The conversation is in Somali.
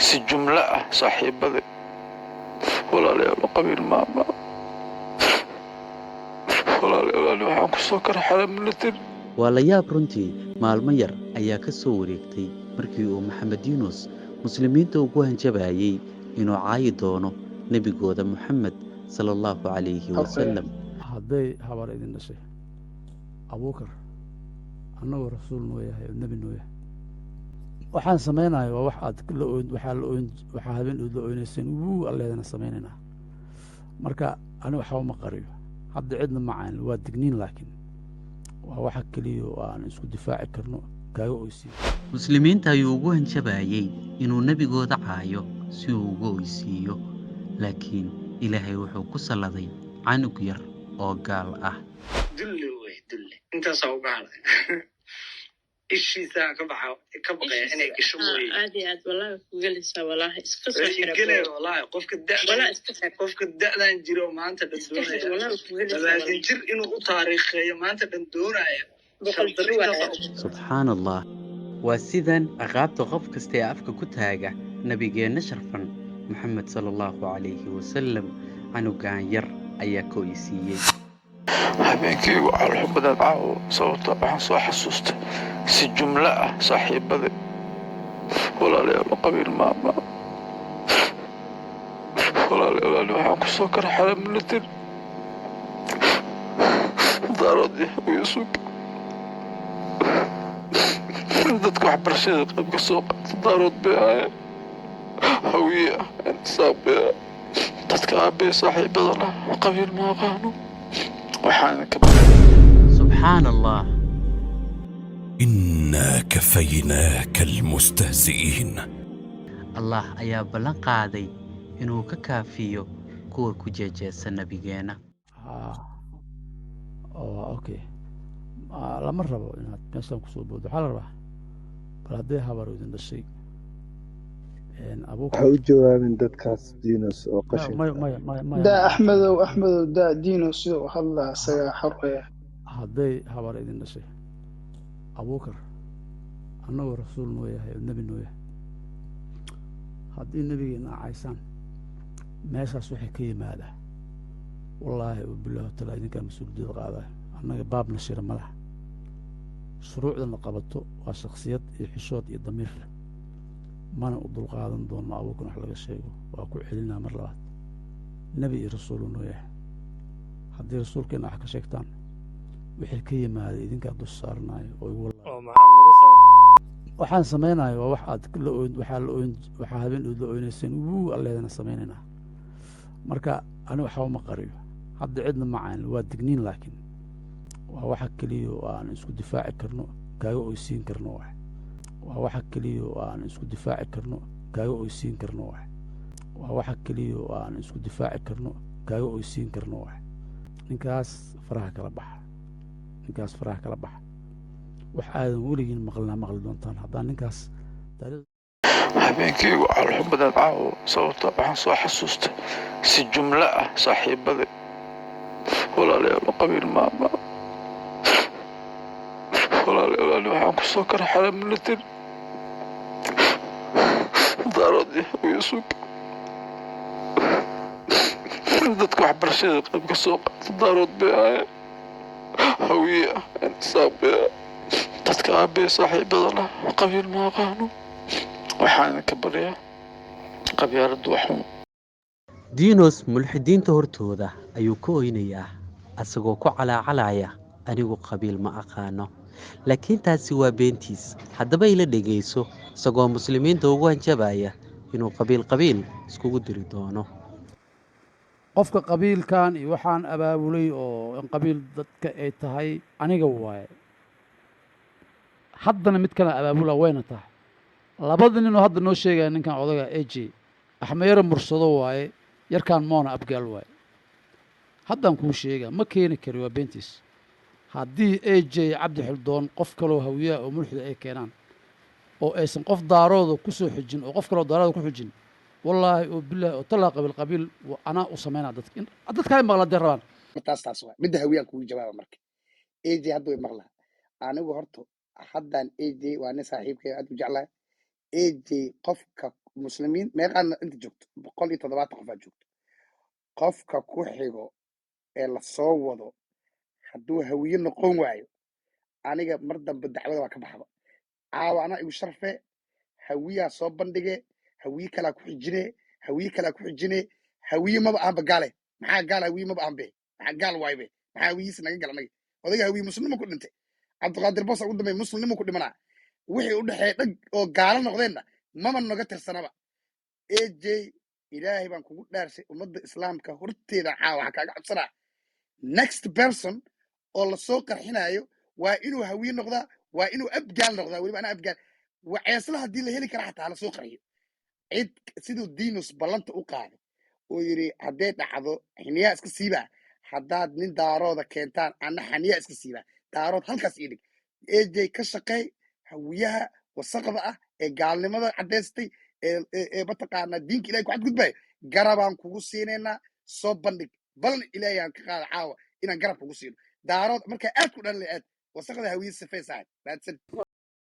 Si jumlo ah saaxiibaday, walaalayaal, qabiil maama. Walaalayaal, ani waxaan kusoo kara xara military. Waa la yaab runtii. Maalmo yar ayaa ka soo wareegtay markii uu Maxamed Yuunus muslimiinta ugu hanjabayay inuu caayi doono nebigooda Moxamed sala Allahu calayhi wasalam. Hadday habar idin dhashay, Abuukar annagoo rasuul noo yahay oo nebi noo yahay, waxaan samaynayo waa wax aad la oyn, waxaa la oyn, waxaa habeen ood la oynayseen wuu alleedana samaynaynaa. Marka ani waxba ma qariyo, hadda cidna ma cayn, waa digniin, laakiin waa waxa keliya oo aan isku difaaci karno kaaga oysiin. Muslimiinta ayuu ugu hanjabayay inuu nebigooda caayo si uu uga oysiiyo, laakiin Ilaahay wuxuu ku salladay canug yar oo gaal ah. Dulli wey, dulli intaasaa uga hadhay. Ishiisaa ka baxa, ka baqaya inay gasho mooye. Aad iyo aad, wallahi ku gelaysaa, wallahi iska soo xira. Gele wallahi qofka da'dan walaa iska xir. Qofka da'dan jiro maanta dhan iska xir doonaya wallahi ku gelaysaa. 20 wallahi jir inuu u taariikheeyo maanta dhan doonaya. 100 jir shardarri. Waaye. Subxaan Allah, waa sidan ciqaabta qof kasta ee afka ku taaga nabigeenna sharfan Moxamed sala Allahu calayhi wasalam. Canugan yar ayaa ka oysiiyey. Habeenkaygu caloolxumadeed caawo, sababta waxaan soo xasuustay si jumlo ah saaxiibaday, walaalayaal, qabiil maama. Walaalayaal, ani waxaan kusoo kara xara military, daarood iyo sug dadka waxbarashada qayb ka soo qaata Daarood bay ahaayeen, Hawiye ah, Isaaq bay ahaayeen, dadka aabbe saaxiibadana qabiil ma aqaano. Waxaan ka Subxaan Allah. انا كفيناك المستهزئين. Allah ayaa ballan qaaday inuu ka kaafiyo kuwa ku jeejeesa nabigeenna. Ha, okay. Lama rabo inaad meeshaan kusoo boodo. Waxaa la rabaa bal hadday habar idin dhashay, Abuukar. Waxa u jawaabin dadkaas, Dinos, oo maya qashinka. Maya, maya, maya, maya. Daa Axmedow, Axmedow, daa Dino siduu u hadlaa, isagaa xor eh. Hadday habar idin dhashay, Abuukar annagoo rasuul noo yahay oo nebi noo yahay, haddii nebigeena acaysaan, meeshaas waxay ka yimaadaa, wallaahi oo bilaahi taala, idinkaa mas-uuliyadda qaadaya. Annaga baabna shira ma laha, shuruucdana qabato waa shakhsiyad iyo xishood iyo damiir. Mana u dulqaadan doono Abuukan wax laga sheego. Waa ku celinaa mar labaad, nebi iyo rasuulu noo yahay. Haddii rasuulkeena wax ka sheegtaan, wixii ka yimaada idinkaa dusha saaranayo oo igu oo maxaa lagu soo waxaan samaynayo waa wax aad la oyn, waxaa la oyn, waxaa habeen ood la oynayseen wuu alleedana samaynaynaa. Marka ani waxba ma qariyo, hadda cidna ma cayn, waa digniin, laakiin waa waxa keliya oo aan isku difaaci karno kaaga oysiin karno. Wax waa waxa keliya oo aan isku difaaci karno kaaga oysiin karno. Wax waa waxa keliya oo aan isku difaaci karno kaaga oysiin karno. Wax ninkaas faraha kala baxa, ninkaas faraha kala baxa. Wax aadan weligiin maqlinaa maqli doontaan haddaan ninkaas taariikh. Habeenkaygu caloolxumadeed caawo, sababta waxaan soo xasuustay si jumlo ah saaxiibaday, walaalayaal, qabiil maama. Walaalayaal, ani waxaan kusoo kara xara military, daarood iyo sug dadka waxbarashada qayb ka soo qaata Daarood bay ahaayeen, Hawiye ah, Isaaq bay ahaayeen, dadka aabbe saaxiibadana qabiil ma aqaano. Waxaan ka baryaa qabyaaladdu wax xun. Diinos mulxidiinta hortooda ayuu ka oynayaa asagoo ku calaacalaya "Anigu qabiil ma aqaano," laakiin taasi waa beentiis. Haddaba ila dhegayso isagoo muslimiinta ugu hanjabaya inuu qabiil qabiil iskugu diri doono. Qofka qabiilkan iyo waxaan abaabulay oo in qabiil dadka ay tahay aniga waaye. Haddana mid kale abaabula wayna tahay. Labada nin oo hadda noo sheegaya, ninkan odaga AJ Axmeyare Mursado waaye, yarkaan Moona Abgaal waaye. Haddaan kuu sheega, ma keeni kari, waa beentiis. Haddii AJ Cabdi Xildoon qof kaloo Hawiyaha oo mulxida ay keenaan oo aysan qof Daarooda ku soo xijin oo qof kaloo Daarooda ku xijin, wallaahi oo bilaahi oo talaa, qabiil qabiil anaa u samaynaa dadka dadka ay maqla dee rabaan. Taas waay midda Hawiyaan kugu jawaaba. Marka AJ hadda way maqlaa. Anigu horta haddaan AJ waa nin saaxiibkay aad u jeclahay. AJ qofka Muslimiin meeqaana inta joogto? 170 qofaa joogto. Qofka ku xigo ee lasoo wado hadduu Hawiye noqon waayo, aniga mar dambe dacwada waa ka baxda. Caawa anaa igu sharfe, Hawiyaa soo bandhige, Hawiye kalaa ku xijine, Hawiye kalaa ku xijine. Hawiye maba ahanba gaale. Maxaa gaal? Hawiye maba ahanbe. Maxaa gaal waaybe? Maxaa Hawiyihiisa naga gal anaga? Odayga Hawiye muslimnimo ku dhintay. Cabdiqaadir Boos ugu dambeey muslimnimo ku dhimanaa. Wixii u dhexeeya dhag oo gaalo noqdeenna maba naga tirsanaba. AJ, Ilaahay baan kugu dhaarshay, ummadda Islaamka horteeda caawa waxaa kaaga codsanaa, next person oo lasoo qarxinayo waa inuu Hawiye noqdaa, waa inuu Abgaal noqdaa. Weliba anaa Abgaal waceesla haddii la heli kara xataa hala soo qarxiyo. Cid siduu Diinus ballanta u qaaday oo yidhi, hadday dhacdo xiniyaa iska siibaa, haddaad nin Daarooda keentaan anna xaniyaa iska siibaa. Daarood halkaas ii dhig. AJ, ka shaqeey Hawiyaha wasaqda ah ee gaalnimada caddaystay ee mataqaanaa diinka Ilahay ku xadgudbayo. Garabaan kugu siinaynaa, soo bandhig. Balan Ilaahay aan ka qaada caawa inaan garab kugu siino. Daarood markaa aad ku dhalin, aad wasaqda Hawiye sifay saaxib. Mahadsan.